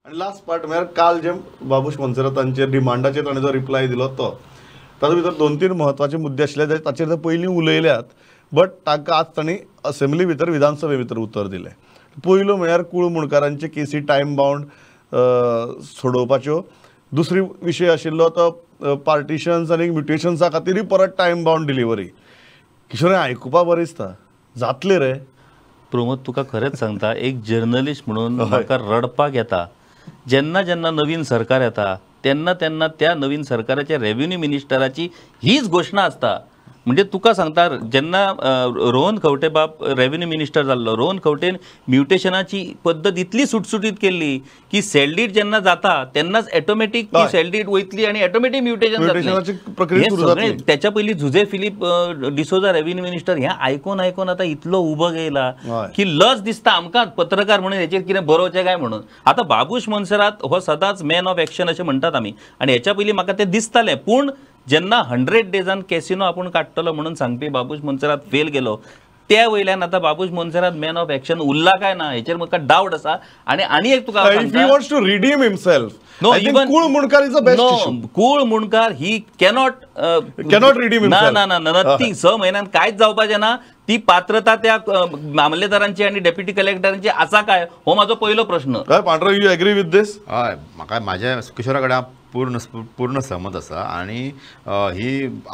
आनी last part म्हळ्यार काल जे बाबूश मोन्सेरातांचेर डिमांडाचेर ताणें जो रिप्लाय दिलो तो तातूंत भितर 2-3 म्हत्वाचे मुद्दे आशिल्ले ताचेर ते पयलीं उलयल्यात, बट तांकां आज तांणी असेंब्ली भितर विधानसभे भितर उतर दिलें. पयलो म्हळ्यार कुळ मुणकारांचे केसी टायम बावंड सोडोवपाच्यो, दुसरी विशय आशिल्लो तो पार्टिशन्स आनी म्युटेशन्सा खातीरूय परत टायम बावंड डिलिव्हरी. किशोर, आयकुपा बरें दिसता, जातलें रे? प्रमोद, तुका खरेंच सांगता, एक जर्नलिस्ट म्हणून म्हाका रडपाक येता. जेन्ना जेन्ना नवीन सरकार येता तेन्ना तेन्ना त्या नवीन सरकाराच्या रेव्हेन्यू मिनिस्टराची हीच घोशणा आसता. म्हणजे तुका सांगता, जेन्ना रोहन खंवटे बाब रेव्हेन्यू मिनिस्टर जाल्लो, रोहन खंवटेन म्युटेशनाची पद्दत इतली सुटसुटीत केल्ली की सेल डीड जेन्ना जाता तेन्नाच ऑटोमॅटीक ती सेल डीड वयतली आनी ऑटोमॅटीक म्युटेशन जातलें. त्याच्या पयलीं जुझे फिलीप डिसोजा रेव्हेन्यू मिनिस्टर हें आयकून आयकून आतां इतलो उबग येयला की लज दिसता आमकां पत्रकार म्हणून हेचेर कितें बरोवचें काय म्हणून. आतां बाबूश मोन्सेरात हो सदांच मॅन ऑफ एक्शन अशें म्हणटात आमी, आनी हेच्या पयलीं म्हाका तें दिसतालें. पूण जेन्ना 100 डेजान कॅसिनो आपूण काडटलो म्हणून सांगपी बाबूश मोन्सेरात फेल गेलो, त्या वयल्यान आतां Babush Monserrate man of action उरला काय ना हेचेर म्हाका डावट आसा. आनी आनी एक तुका if he wants to redeem himself, no, even Kul Mundkar is the best issue. Kul Mundkar he cannot redeem himself. ना ना ना, नथिंग. 6 म्हयन्यान कांयच जावपाचें ना. ती पात्रता त्या मामलेदारांची आनी डेप्युटी कलेक्टरांची आसा काय हो म्हाजो पयलो प्रश्न. Pandro, you agree with this? हय, म्हाका म्हाज्या किशोरा कडेन पूर्ण पूर्ण सहमत आसा. आनी ही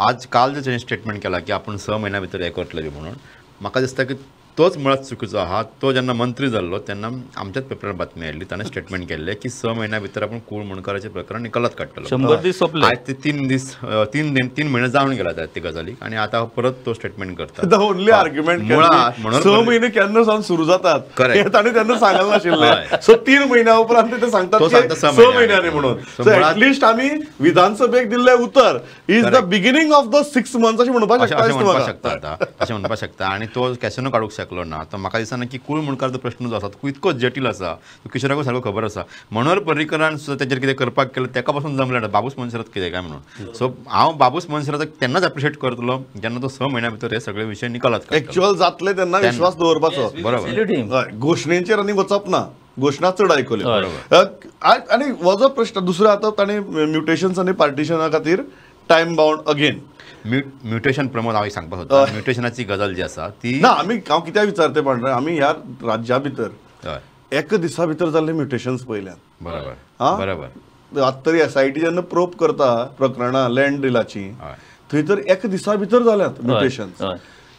आज काल जे स्टेटमेंट केला की आपूण 6 म्हयन्या भितर हें करतले बी म्हणून, म्हाका दिसता की तोच मुळात चुकीचो आहा. तो जेन्ना मंत्री जाल्लो तेन्ना आमच्याच पेपरार बातमी आयिल्ली, ताणें स्टेटमेंट केल्लें की 6 म्हयन्या भितर आपूण कूळ मुणकाराचें प्रकरण निकालात काडटलो. 100 दीस सोंपले, आयज ते 3 दीस 3 म्हयने जावन गेला ते गजालीक, आनी आतां परत तो स्टेटमेंट करता. The only argument मुळात 6 म्हयने केन्ना सावन सुरू जातात हें ताणें तेन्ना सांगलें नाशिल्लें. सो 3 म्हयन्या उपरांत ते सांगतात 6 म्हयन्यांनी म्हणून. सो एटलिस्ट आमी विधानसभेक दिल्लें उतर is the beginning of the 6 months अशें म्हणपाक शकता आतां, अशें म्हणपाक शकता. आनी तो कॅसिनो काडूंक शकलो ना. तर म्हाका दिसना की कूळ मुणकारचो प्रश्न जो आसा तो इतको जटील आसा, तो किशोराकूय सारको खबर आसा. मनोहर पर्रीकरान सुद्दां तेजेर कितें करपाक केलें तेका पासून जमलें ना, बाबूश मोन्सेरात कितें काय म्हणून. सो हांव बाबूश मोन्सेराताक तेन्नाच एप्रिशिएट करतलो जेन्ना तो 6 म्हयन्या भितर हे सगळे विशय निकालात एक्चुअल जातले तेन्ना विश्वास दवरपाचो. बरोबर, घोशणेचेर आनी वचप ना, घोशणा चड आयकल्यो. आनी हो जो प्रश्न दुसरो आतां ताणें म्युटेशन्स आनी पार्टिशना खातीर time bound again mutation. Pramod, हांव एक सांगपाक सोदता, म्युटेशनाची गजाल जी आसा ती ना, आमी हांव कित्याक विचारते पांडरे, आमी ह्या राज्या भितर एका दिसा भितर जाल्ले म्युटेशन्स पळयल्यात. बरोबर, बरोबर. आतां तरी एसआयटी जेन्ना प्रोब करता प्रकरणां लँड डिलाची, थंय तर एका दिसा भितर जाल्यात म्युटेशन्स.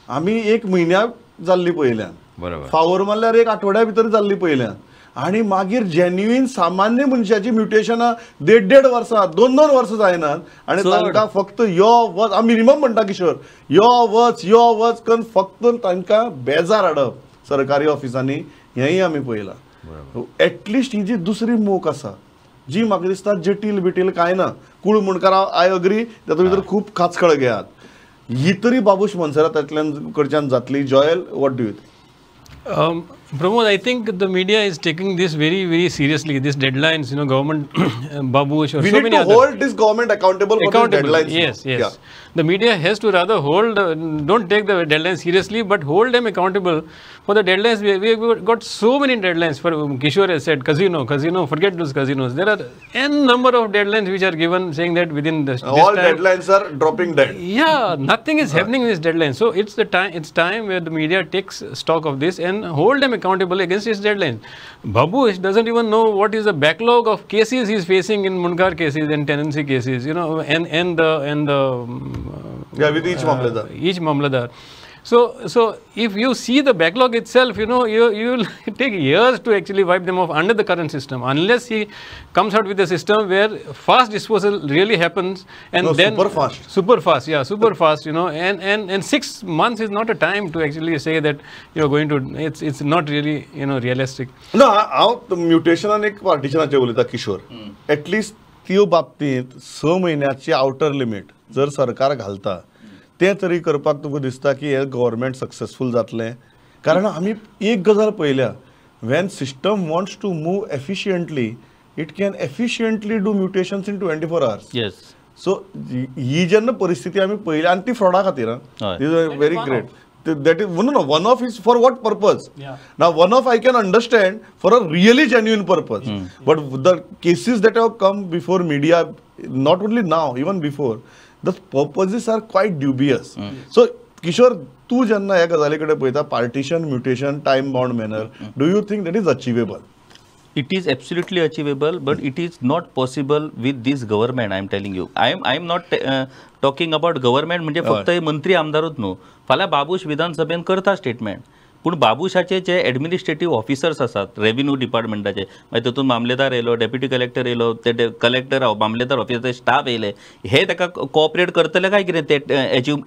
आमी 1 म्हयन्याक जाल्ली पळयल्यात, बरोबर, फावोर मारल्यार 1 आठवड्या भितर जाल्ली पळयल्यात. आनी मागीर जेन्युइन सामान्य मनशाची म्युटेशनां 1.5-1.5 वर्सां, 2-2 वर्सां जायनात, आनी तांकां फक्त यो वच, हांव मिनिमम म्हणटा किशोर, यो वच यो वच करून फक्त तांकां बेजार हाडप सरकारी ऑफिसांनी, हेंय आमी पळयलां. एटलिस्ट ही जी दुसरी मोख आसा जी म्हाका दिसता जटील बिटील कांय ना, कूळ मुणकार I agree तातूंत भितर खूब खाचखळ घेयात, ही तरी बाबूश मोन्सेरातांतल्यान कडच्यान जातली. Joel, what do you think? Pramod, I think the media is taking this very, very seriously. These deadlines, you know, government, Babush, or we so need many to other. Hold this government accountable for these deadlines. Yes, yes. Yeah. The media has to rather hold, don't take the deadlines seriously, but hold them accountable for the deadlines. We have got so many deadlines. For Kishore has said, casino, casino, forget those casinos. There are n number of deadlines which are given, saying that within this all time, deadlines are dropping dead. Yeah, nothing is happening in this deadline. So it's the time. It's time where the media takes stock of this and hold them accountable against his deadlines. Babush doesn't even know what is the backlog of cases he is facing in Mundkar cases and tenancy cases, you know, and the yeah, with each mamladar. Each mamladar. So if you see the backlog itself, you know, you will take years to actually wipe them off under the current system, unless he comes out with a system where fast disposal really happens, and no, then super fast. Super fast, yeah, super fast, you know, and 6 months is not a time to actually say that you are going to, it's not really, you know, realistic. No, हांव mutation आनी एक पार्टिशनाचेर उलयता Kishore. At least त्यो बाबतींत 6 म्हयन्याची outer limit जर सरकार घालता तें तरी करपाक तुमकां दिसता की हें गव्हर्मेंट सक्सेसफूल जातलें? कारण आमी एक गजाल पळयल्या, when system wants to move efficiently it can efficiently do mutations in 24 hours. Yes. So ही जेन्ना परिस्थिती आमी पळयली, आनी ती फ्रॉडा खातीर, is a very great. That is no one off is for what purpose? Now one off I can understand for a really genuine purpose, but the cases that have come before media, not only now, even before, the purposes are quite dubious. So Kishore, तूं जेन्ना ह्या गजाली कडेन पळयता, partition, mutation, time bound manner, do you think that is achievable? It is absolutely achievable, but it is not possible with this government. I am telling you. I am not talking about government म्हणजे फक्त मंत्री आमदारूच न्हू. फाल्यां बाबूश विधानसभेन करता statement, पूण बाबूशाचे जे administrative officers आसात revenue डिपार्टमेंटाचे, मागीर तातूंत मामलेदार येयलो, डेप्युटी कलेक्टर येयलो, ते कलेक्टर मामलेदार ऑफिसर स्टाफ येयले, हे ताका कोऑपरेट करतले काय कितें ते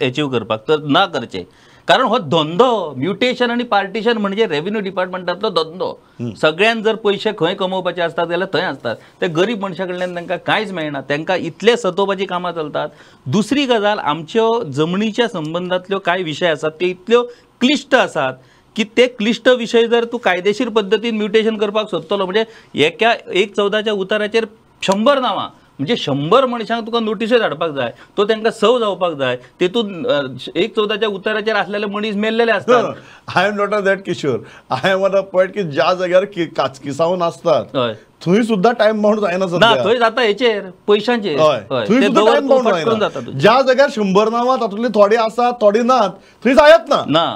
एचीव करपाक? तर ना करचे, कारण हो धंदो म्युटेशन आनी पार्टिशन म्हणजे रेव्हेन्यू डिपार्टमेंटांतलो धंदो. सगळ्यान जर पयशे खंय कमोवपाचे आसतात जाल्यार थंय आसतात, ते गरीब मनशा कडल्यान तांकां कांयच मेळना, तांकां इतले सतोवपाची कामां चलतात. दुसरी गजाल, आमच्यो जमनीच्या संबंदांतल्यो कांय विशय आसात ते इतल्यो क्लिश्ट आसात की ते क्लिश्ट विशय जर तूं कायदेशीर पद्दतीन म्युटेशन करपाक सोदतलो म्हणजे एका 1/14च्या उताराचेर 100 नांवां, म्हणजे 100 मनशांक तुका नोटिसो धाडपाक जाय, तो तांकां सव जावपाक जाय, तेतून 1/14च्या उताराचेर आसलेले मनीस मेल्लेले आसतात. I am not on that Kishore, I am on a point की ज्या जाग्यार काचकिसावन आसतात थंय सुद्धा टायम बाउंड जायना. ना, थंय जाता हेचेर पयशांचेर, थंय सुद्धा टायम बाउंड जायना. ज्या जाग्यार 100 नांवां तातूंतली थोडी आसात थोडी नात, थंय जायत ना.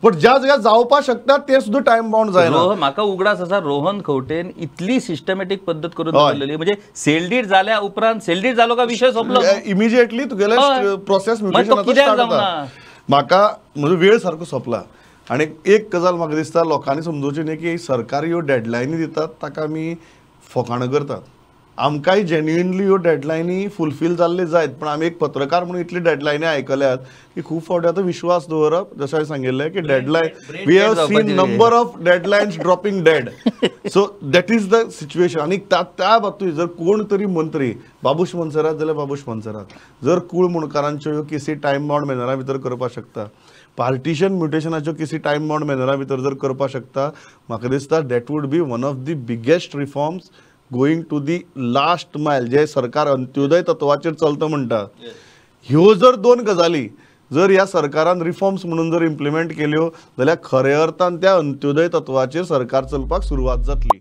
पण ज्या जाग्यार जावपाक शकता ते सुद्धा टायम बाउंड जायना. म्हाका उगडास आसा रोहन खंवटेन इतली सिस्टमॅटीक पद्दत करून दवरलेली, म्हणजे सेलडीड जाल्या उपरांत सेलडीड जालो काय विशय सोंपलो, इमिजिएटली तुगेले प्रोसेस कित्याक जावना. म्हाका म्हजो वेळ सारको सोंपला आनी एक गजाल म्हाका दिसता लोकांनी समजूची न्ही की सरकार ह्यो डेडलायनी दितात ताका आमी फोकाणां करतात. आमकांय जेन्युइनली ह्यो डेडलायनी फुलफील जाल्ले जायत, पण आमी एक पत्रकार म्हणून इतली डेडलायनी आयकल्यात की खूब फावटी आतां विश्वास दवरप, जशें हांवें सांगिल्लें की deadline, we have seen number of deadlines dropping dead. So that is the situation. आनी त्या बाबतींत जर कोण तरी मंत्री बाबूश मोन्सेरात जाल्यार बाबूश मोन्सेरात जर कूळ मुणकारांच्यो ह्यो केसी टायम बाउंड मॅनरा भितर करपाक शकता, पार्टिशन म्युटेशनाच्यो केसी टायम बाउंड मॅनरा भितर जर करपाक शकता, म्हाका दिसता that would be one of the biggest reforms going to the last mile. जे सरकार अंत्योदय तत्वाचेर चलता म्हणटा, ह्यो जर दोन गजाली जर ह्या सरकारान रिफॉर्म्स म्हणून जर इम्प्लिमेंट केल्यो जाल्यार खऱ्या अर्थान त्या अंत्योदय तत्वाचेर सरकार चलपाक सुरवात जातली.